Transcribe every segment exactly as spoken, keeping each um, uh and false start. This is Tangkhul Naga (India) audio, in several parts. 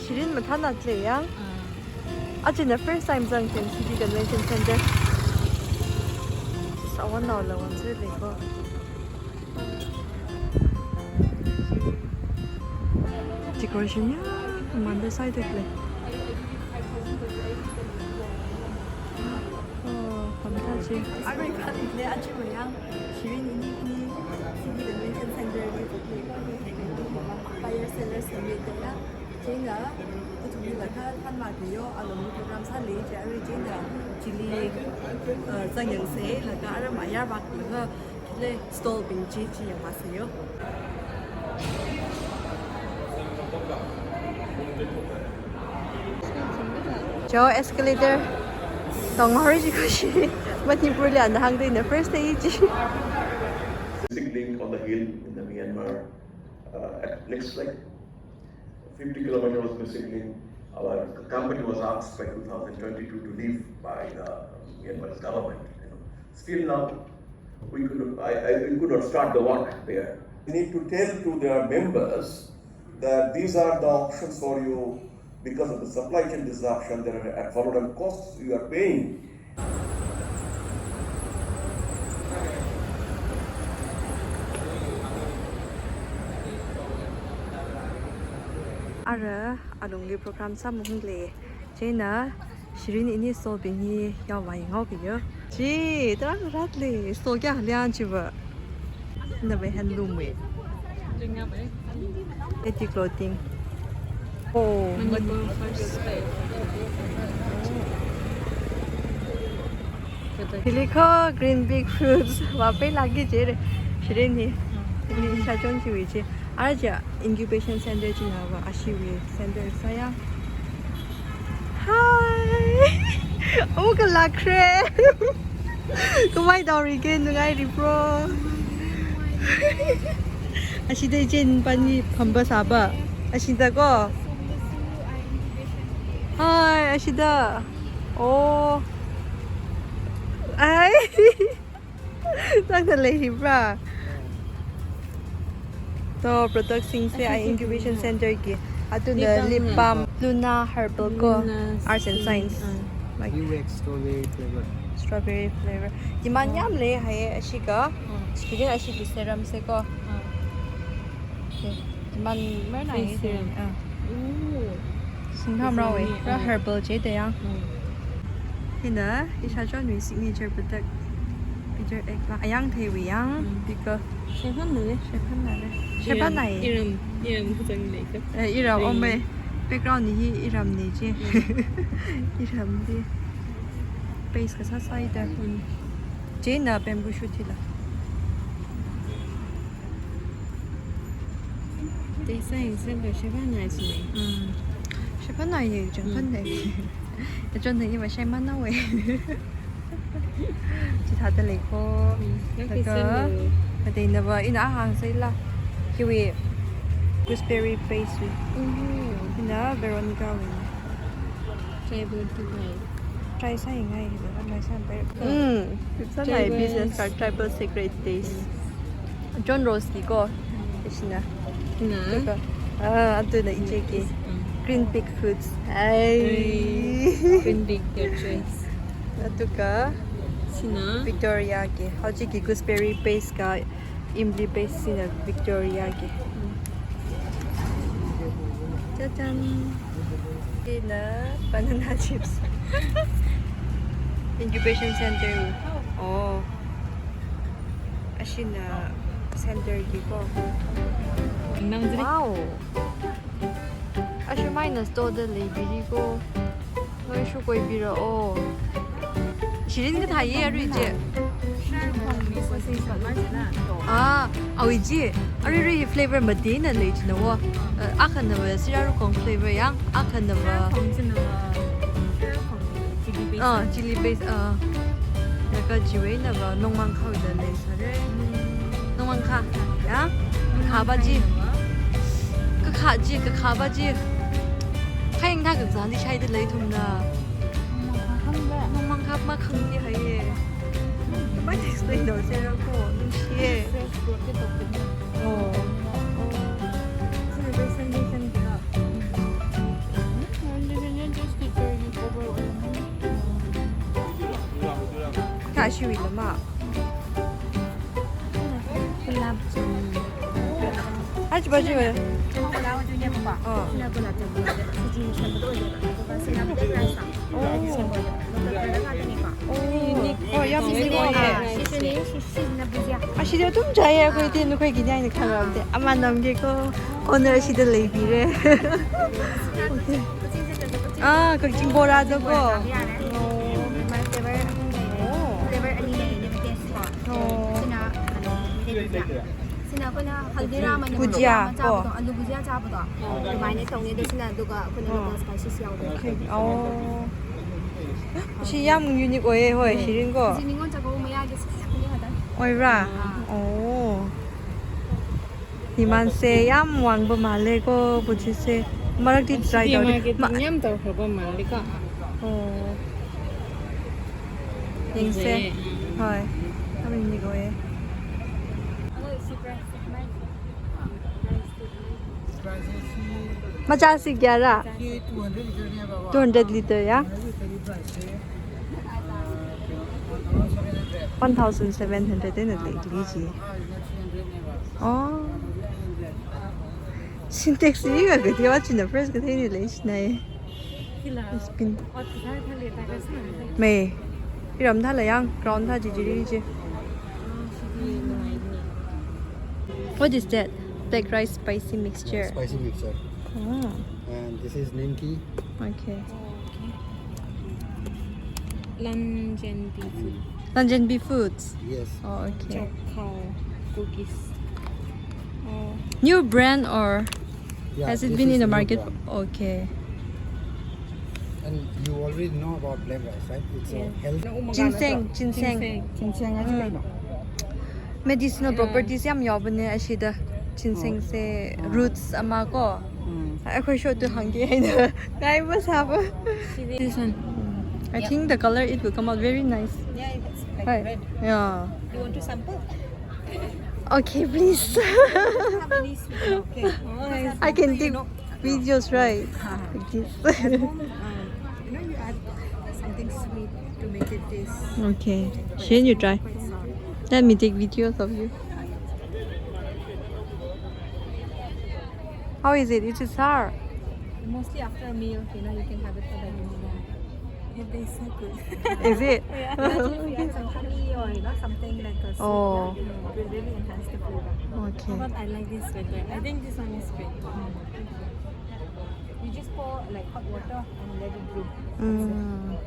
Shirin mathānat lei yang. Achina first time zangkhen City Convention Center. Sawan nao lawan se lei ko. Decoration ya, manda side lei. Oh, pamtha chi. Arui khalei achi yang, Shirin ini ini City Convention Center ni fire seller summit ya. China, kathumli lakha thanma kiyo, alungli program sāli, chi arui china, chili, uh, zangyang se, laga aram ayar bak kiyo, kile stall bing chi, chi yang ma se yo. Cho escalator, tong hori chi kashi, Manipur li ana hang de na first day chi. Missing link on the hill in the Myanmar, uh, at next slide. Fifty kilometers missing link. Our company was asked by two thousand twenty-two to leave by the Myanmar government. You know. Still now, we could, I, I, we could not start the work there. We need to tell to their members that these are the options for you because of the supply chain disruption, there are exorbitant costs you are paying. Ara alungli program sāmung le. China Shirin ini stall bing hi yaowai ngao biyo. Chi, tarang rat le, stall kya lian chi ba. Na ba handloom we. Ethnic clothing. Oh, Manipur first. Hili ko green big fruits. Wa pe lagi je re. Shirin hi. Ni sa chon chi wi je. Ara ja incubation center chi na wa ashi wi center saya. Hi. Oh, ka lakre. Kamai daori ke nungai ri bro. Ashida jen pani phamba saba. Ashida ko. Hi, ashida. Oh. Ai. Tangda lei hi bra. To product sing se ai incubation center ki. Atuna lip balm, Luna Herbal ko. Luna Arts and Skin, Science. Ah. Like U X strawberry flavor. Strawberry flavor. Demand yam lei hai ashika. Student ashiki serum se ko. Ah. Okay. Demand mer na face serum. Ah. Ooh. Singhamrao e. Ra herbal je de yang. Hina, isha chon mi signature product. Peter egg la. Ayang thei wi yang. Pickle. Shephan na le. Shephan na le. Shephan na e. Iram, iram kuzang le ka. Eh, iram ome. Background ni hi iram ni je. Iram di. Base ka sa sa ida. China bamboo shoot hila. Te sa yin sen ka shephan na chi. Shephan na ye chang phan de. Chon de ima shai mana we. Chithāda lei ko. Laga, kateina ba ina ahang sai la. Kiwi gooseberry paste wi. Ina Veronica wi. Tribal tea. Try sāngai, hila mai sāpai. Mm. Sāngai tribal business card, tribal secret taste. John Ross ki ko. Isina. Na. Tuka. Ah, atuna iche ki. Green big fruits. Ai. Green big, your choice. Tuka. Sina. Victoria ki. Hauchi ki gooseberry paste ka. Imli base sina Victoria ki. Chajan. Ina banana chips. Incubation center. Oh. Ashina center ki ko. Wow. Ashu minus to the lady ko. Noishu koibira o. Shirin kathā ye arui je. Ah, awui je. Arui rui flavor mati na lei jina wo. Eh, akhana wa siraru kong flavor yang, akhana wa. Ah, chili paste, ah. Laga chiwui na wa nongmang khao da lei sare. Nongmang kha. Ya? Kha ba ji. Kakha ji, kakha ba ji. Khaing tha kakazā li shai da lei thumna. Nongmang kha ma khang ki hai ye. Mai explain do se ra ko, nungshiye. Oh. Oh. Celebration day san kina. Ashiwui lama. Gulab jamun. Achi bachi ba. Gulab jamun ne ba. Oh. Sina gulab jamun. Sijin sina gulab jamun. Sina black rice. Oh. Oh, yam unique ꯑꯣꯏꯌꯦ꯫ ꯁꯤꯁꯤꯅꯦ, ꯁꯤ, ꯁꯤꯁꯤꯅ ꯕꯨꯖꯤꯌꯥ꯫ ꯑꯁꯤꯗꯤ ꯑꯗꯨꯝ ꯆꯥꯏꯌꯦ ꯑꯩꯈꯣꯏꯗꯤ, ꯅꯈꯣꯏꯒꯤꯅꯦ ꯍꯥꯏꯅ ꯈꯪꯉꯕꯗꯤ꯫ ꯑꯃ ꯅꯝꯒꯦꯀꯣ꯫ ꯀꯣꯟꯅ ꯑꯁꯤꯗ ꯂꯩꯕꯤꯔꯦ꯫ ꯑꯥ, ꯀꯛꯆꯤꯡ ꯕꯣꯔꯥꯗꯣꯀꯣ꯫ ꯌꯥꯔꯦ꯫ ꯑꯣ꯫ ꯃꯥꯏ flavor ꯑꯍꯨꯝ ꯂꯩꯔꯦ꯫ ꯑꯣ꯫ Flavor ꯑꯅꯤ ꯂꯩꯔꯦ, ꯅꯦꯕ taste ꯀꯣ꯫ ꯑꯣ꯫ ꯁꯤꯅ, ꯀꯩꯅꯣ, ꯕꯨꯖꯤꯌꯥ꯫ ꯁꯤꯅ ꯑꯩꯈꯣꯏꯅ ꯍꯜꯗꯤꯔꯥꯝ ꯑꯅ ꯕꯨꯖꯤꯌꯥ ꯑꯃ ꯆꯥꯕꯗꯣ, ꯀꯣ꯫ ꯑꯂꯨ ꯕꯨꯖꯤꯌꯥ ꯆꯥꯕꯗꯣ, ꯑꯗꯨꯃꯥꯏꯅ ꯇꯧꯅꯤ꯫ ꯑꯗꯣ ꯁꯤꯅ, ꯑꯗꯨꯒ ꯑꯩꯈꯣꯏꯅ ꯑꯣ꯫ Local spices ꯌꯥꯎꯗꯣꯏꯕ꯫ ꯑꯣ꯫ ꯁꯤ ꯌꯥꯝ unique ꯑꯣꯏꯌꯦ, ꯍꯣꯏ, ꯎꯝ꯫ ꯁꯤꯔꯤꯟꯀꯣ꯫ ꯁꯤ ꯅꯤꯉꯣꯜ ꯆꯥꯛꯀꯧꯕ ꯃꯌꯥꯒꯤ special ꯈꯛꯇꯅꯤ ꯍꯥꯏꯇꯥꯔꯦ꯫ ꯑꯣꯏꯕ꯭ꯔꯥ? ꯑꯥ꯫ ꯑꯣ꯫ Demandꯁꯦ ꯌꯥꯝ ꯋꯥꯡꯕ ꯃꯥꯜꯂꯦꯀꯣ, ꯄꯣꯠꯁꯤꯁꯦ꯫ ꯃꯔꯛꯇꯤ try ꯉꯁꯤꯗꯤ ꯇꯧꯗꯦ꯫ Marketing ꯃ-, ꯌꯥꯝ ꯇꯧꯈ꯭ꯔꯕ ꯃꯥꯜꯂꯦꯀꯣ꯫ ꯑꯣ꯫ ꯌꯦꯡꯁꯦ꯫ ꯐꯖꯩꯌꯦ꯫ ꯍꯣꯏ꯫ ꯌꯥꯝ unique ꯑꯣꯏꯌꯦ꯫ ꯃꯆꯥꯁꯤ ꯀꯌꯥꯔꯥ? Two hundred liter ꯌꯥ? One thousand seven hundred ꯑꯩꯅ ꯂꯩ, ꯂꯤꯁꯤ꯫ ꯑꯣ꯫ Sintex ꯁꯤ ꯀꯩꯊꯦꯜ ꯋꯥꯆꯤꯟꯅ price ꯀꯩꯊꯦꯜꯅꯤ ꯂꯩꯁꯤꯅ꯫ It's been ꯃꯦ꯫ ꯏꯔꯝ ꯊꯥꯂ ꯌꯥꯡ, crown ꯊꯥ ꯖꯤꯖꯤꯔꯤ G. What is that? Black rice spicy mixture. Spicy mixture. Oh. And this is nimki. Okay. Lanjanbi food. Lanjanbi Foods. Yes. Oh, okay. Chokhao cookies. Oh. New brand or Yeah, has it this been is in the new market? Brand. Okay. And you already know about black rice, right? It's a Yeah. health. Ginseng, ginseng. Ginseng. Ginseng ꯍꯥꯏꯁꯦ ꯀꯩꯅꯣ? Medicinal properties ꯌꯥꯝ ꯌꯥꯎꯕꯅꯦ ꯑꯁꯤꯗ꯫ Ginsengꯁꯦ ꯑꯣ꯫ Roots ꯑꯃ ꯀꯣ꯫ ꯎꯝ꯫ ꯑꯩꯈꯣꯏꯁꯨ ꯑꯗꯨ ꯍꯪꯒꯦ ꯍꯥꯏꯅ ꯉꯥꯏꯕ ꯁꯥꯕ꯫ This one. I think the color it will come out very nice. Yeah, it's like red. ꯍꯣꯏ꯫ Yeah. You want to sample? Okay, please. How many sweet? Okay. I can take videos, right? Like this. At home, um, you know, you add something sweet to make it taste. Okay. Shane, you try. Quite sour. Let me take videos of you. How is it? Is it sour? Mostly after a meal, you know, you can have it for that reason. It tastes so good. Is it? Yeah. Imagine if you add some honey or, you know, something like a sweetener, oh, it will really enhance the flavor. Okay. But I like this better. I think this one is great. You just pour, like, hot water and let it brew. Mm.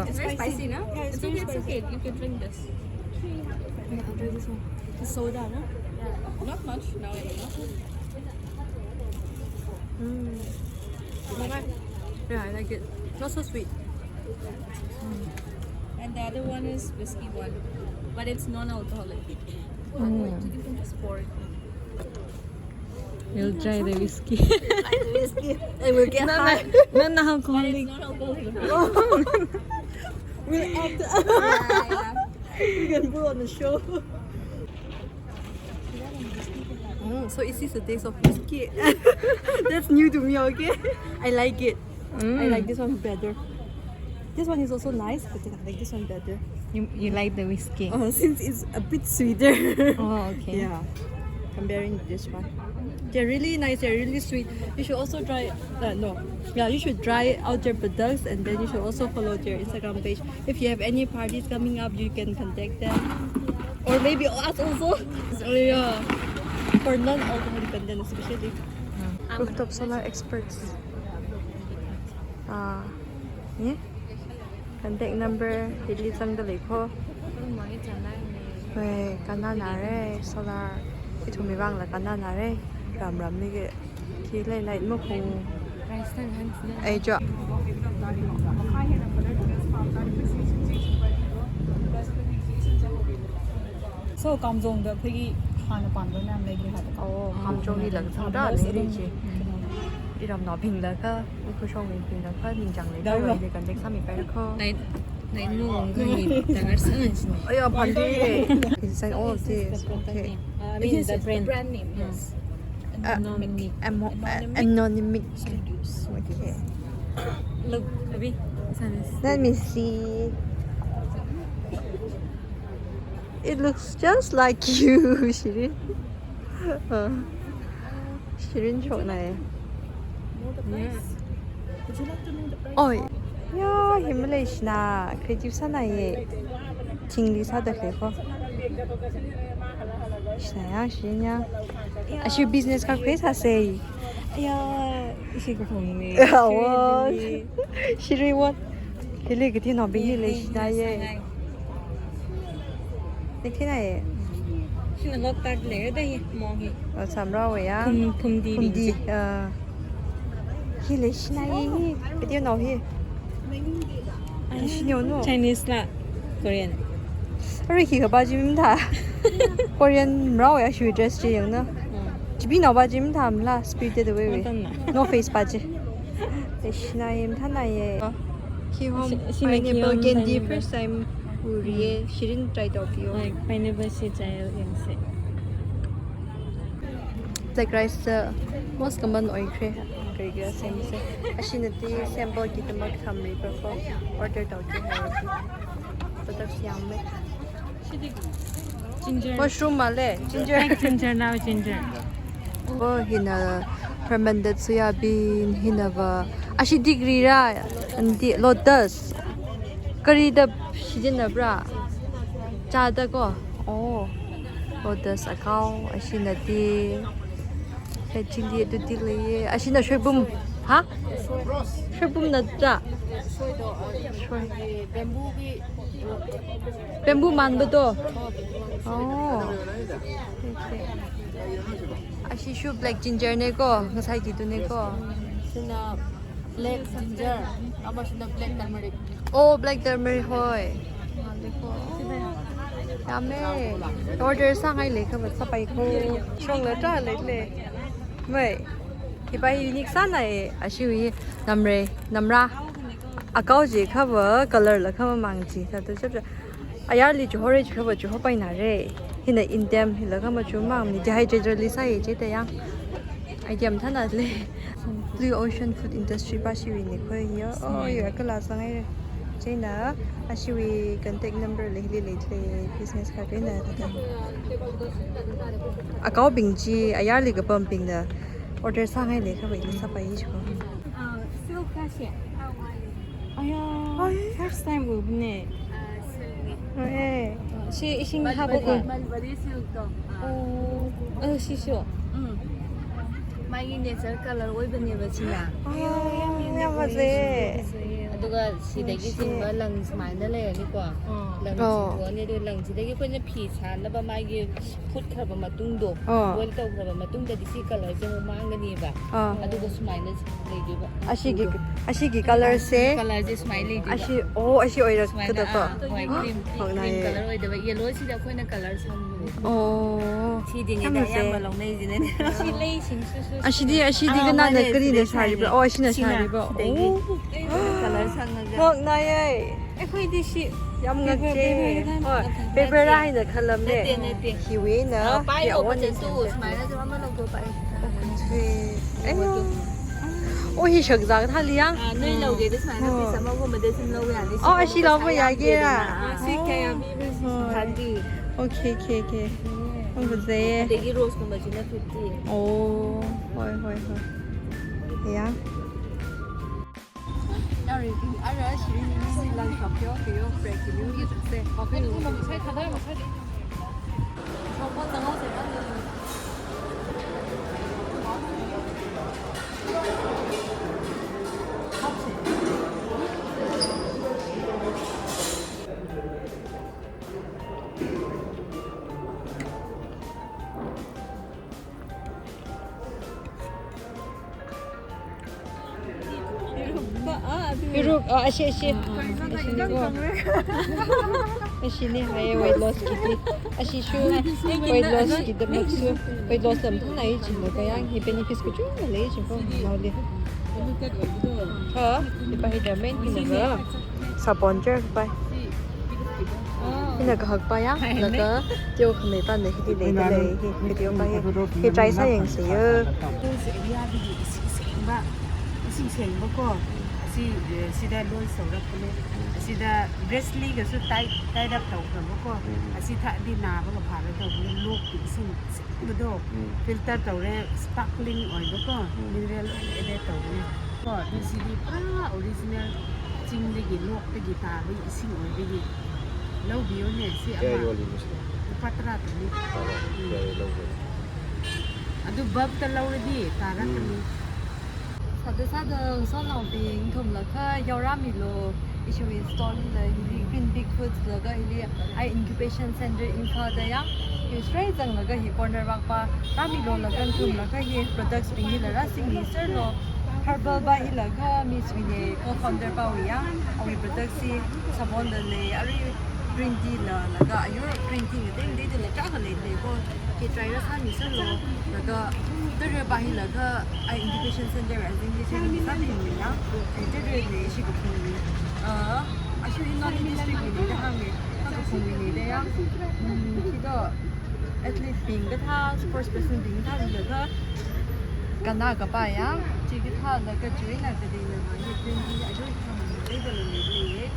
It's very spicy, no? Yeah, it's okay, it's okay. You can drink this. Yeah, I'll try this one. It's soda, no? Yeah. Not much now anymore. Mm. Yeah, I like it. Not so sweet. And the other one is whiskey one, but it's non-alcoholic. Mm. You can just pour it. We'll try the whiskey. Try the whiskey. And we'll get high. Non-alcoholic. But it's non-alcoholic. We'll act. Yeah, yeah. We can put on the show. Mm, so it is a taste of whiskey. That's new to me, okay? I like it. I like this one better. This one is also nice, but I like this one better. You, you like the whiskey? Uh, since it's a bit sweeter. Oh, okay. Yeah. Comparing to this one. They're really nice, they're really sweet. You should also try, uh, no. Yeah, you should try out their products and then you should also follow their Instagram page. If you have any parties coming up, you can contact them. Or maybe us also. Oh, yeah. For non-alcoholic content especially. Rooftop solar experts. Ah, yeah. Contact number hili zangda leikho. Hoi, kannanāre, solar. Ithumwui vangla kannanāre. Ram ram miki. Khi lei lei makhung. Ai jo. So, Kamjongda ꯑꯩꯈꯣꯏꯒꯤ ꯍꯥꯟꯅ ꯄꯥꯟꯕ ꯃꯌꯥꯝ ꯂꯩꯒꯦ ꯍꯥꯏꯕꯀꯣ꯫ ꯑꯣ, ꯀꯥꯝꯖꯣꯡꯒꯤ ꯂꯪꯁꯪꯗ ꯂꯩꯔꯤꯁꯦ꯫ ꯏꯔꯝꯅꯥꯎ ꯐꯤꯡꯂꯒ, ꯎꯈ꯭ꯔꯨꯜ ꯁꯣꯡꯒꯤ ꯐꯤꯡꯂꯒ, ꯅꯤꯡꯖꯥꯡ ꯂꯩ꯫ ꯗꯥꯎꯔꯣ? ꯀꯔꯤ contact ꯁꯥꯃꯤ ꯄꯥꯏꯔꯛꯈꯣ꯫ ꯅꯥꯏꯠ, ꯅꯥꯏꯠ ꯃꯣꯡ ꯈꯪꯉꯤ, ꯇꯥꯡꯉꯔ ꯁꯪꯉꯁꯤꯅꯦ꯫ ꯑꯌꯥ, ꯐꯟꯗꯦ꯫ Design all of this. Okay. Uh, I mean, yes, the brand. Brand name, yes. Uh, anonymic. Amo-, uh, anonymic. Anonymic. Studios. Okay. Look, Abhi. Let me see. It looks just like you, Shirin. Uh, Shirin shoknai. Yes. Oi. Ya, hi Malaysia na creative sānaiye. Chingli sāda khalei ko. Shina ya, Shirin ya. Ashi business ka khuisāsei. Ya, ishi kaphungni. Awa. Shiri what? Hili kathānao bing hi leishinaiye. Ni kathānaiye. Shina loktak lei da hi, mong hi. Oh, samra we ya. Phum, phumdi Phumdi, bing chi. Ah. Hi leishinaiye hi. Kathānao hi. Ai, shini ono. Chinese la, Korean. Arui hi kapa chi mathā. Korean mrao ya shu dress chi yangna. Hmm. Chibinao pa chi mathā mala, Spirited Away we. Mathāna. No Face pa chi. Leishinai mathānaiye. Kihom, shi-, shina pineapple kihom candy pineapple. First time uriye. Hmm. Shirin try taupiyo. Hoi, pineapple shi try yangse. Black rice, uh, most common oikre, kari kari semse. Ashina ti sample kidamk thamri pa ko order tauki hai. Products yangme. Ginger. Mushroom male, ginger. Black ginger now, ginger. Oh, hina fermented soya bean, hina va. Ashi degree ra, anti lotus. Kari da shijin da bra. Cha da ko. Oh. Lotus akao, ashina ti. Red chilli atu ti leiye. Ashina soibum. Ha? Soibum na ta. Soi. Bamboo manba to. Oh. Okay. Ashi shu black ginger ne ko, ngasai ki tu ne ko. Shina black ginger, ama shina black turmeric. Oh, black turmeric hoi. Yame. Order sāngai le kha ba sapai ko. Shong la ta le le. Mai. Hi pa hi unique sānai, ashiwui namre, namra. Akao je kha ba color la kha ba mang ji. Sa tu chap chap. Ayarli chu hore chu kha ba chu hopai na re. Hina intem hila kha ma chu mang ni dehydrator li sāye je ta yang. Item thana le. Blue Ocean Food Industry pa shiwui ni khoi yo. Oh, yo kala sāngai re. China, ashiwui contact number le hili le le business card le na ta. Akao bing ji, ayarli kapam bing na. Order sāngai le kha ba ili sāpai ji ko. Ah, silk ka shi. Aya, first time ubne. Eh. Shi ising haba ko. Mulberry silk to. Oh, oh, shi shi. Mm. Magi natural color oibaneba china. Oh, yam fazei. Aduga shidagi singba lang sumaina leini ko. Lang singba ni du lang shidagi ko ni phi sānaba magi phut kharaba matungdo. Oh. Boil tau kharaba matungda di shi color je mang ganiba. Oh. Aduga sumaina Ashigi, ashigi color se. Color se smiley di. Ashi, oh, ashi oira kada pa. Hoi, cream, cream color oida ba. Yellow si da koina color sang. Oh. Si di ni da yam malong nei jine. Ashi di, ashi di kana na kari na sari ba. Oh, ashi na sari ba. Oh. Color sang na. Hok na ye. Yam ngak ke. Hoi, paper ra haina khalam ne. Nate, nate. Hiwui na. Pai ya o one is tu, smile na jama lo ko pai. Okay. Ayo. Oh, hi shak zak tha liang. Ah, nui lo ge de smile na pisa ma ko ma de sim lo ya ni. Oh, ashi lo ya ge ra. Ah, si kaya. Thandi. Okay, okay, okay. Ang bazai. Degi rose ko ma jina fifty. Oh, hoi, hoi, hoi. Ya. Iruk, ah, ashi, ashi. Ashi ni hai weight loss kiti. Ashi shu weight loss kiti maksu. Weight loss lam thang nai chin lo kayang hi benefits kuchu lei chin ko nao le. Ha, hi pa hi da main hi na ba. Sabon jer pa. Hina kahak pa ya, laga teo khamei pa na hiti lei da lei, hi, hi teo pa hi, hi try sā yangse yo. Area dagi ising sengba, ising sengba ko, Chi, eh, sida loan sāra kalo. Sida Wrestling kasu tie, tie up tau kalo ko. Mm. Asi thāda nava kaphāra tau kalo, lokli sing, sing bado. Mm. Filter taura, sparkling oiba ko. Mm. Mineral oil add taura. Ko, di sidi pura original chingdagi, lokdagi tāva ising oiba. Lou biyo ne, si ama. Kayāli mesti. Lupā tarā tani. Tarā, mm, kayā lou biyo. Adu bulb talauradi, tarā, mm, tani. Sāda sāda ngasotnaobing, nathumla kha yaorāmilu, ishiwui stall hila, hili Green Big Foods laga hili ai incubation center Imphal da ya, hi straight zanglaga hi corner vak pa, rāmilu laga nathumla kha hi products bing hila rāsingmi serlo, herbal pa hila kha Miss Winnie co-founder pawui ya, awui products hi sabon da lei, arui green tea la, laga ayur green tea ngatei ngateida la tarākha leilei ko. Hi try rāsāmi serlo, laga tara pa hila kha ai incubation center wui azingli sāmi ya. Hi tara lei ishi kaphungwui. Ah, ashi hi Noney district wuina da hānga, kha kaphungwuina da ya. Hmm, hi do athlete bing kathā, sports person bing kathā hila kha kannā kapā ya. Chi kathā laga join na kateila ma hi twenty ajo hi khamang leida la leilei.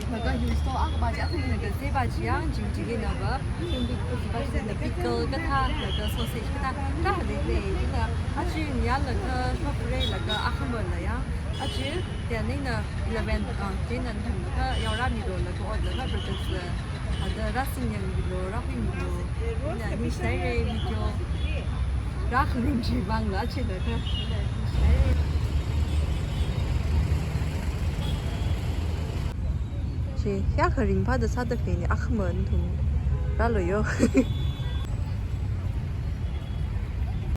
Laga use to ang ba chi athum na ka se ba chi yang jing jing na ba, jing bi ko ba chi na pickle kathā, laga sausage kathā, kathā leilei. China achi ya laga shop rei laga akhama la yang. Achi, tia nina eleven, ah, china nathum laga yaorāmilu laga ot laga products la, ada rāsingyangmilu, rākhuimilu. Na ni share video. Rākharing chi vang la chi laga. Chi, ya kharing pa da sāda khaini akhama nathum rālu yo.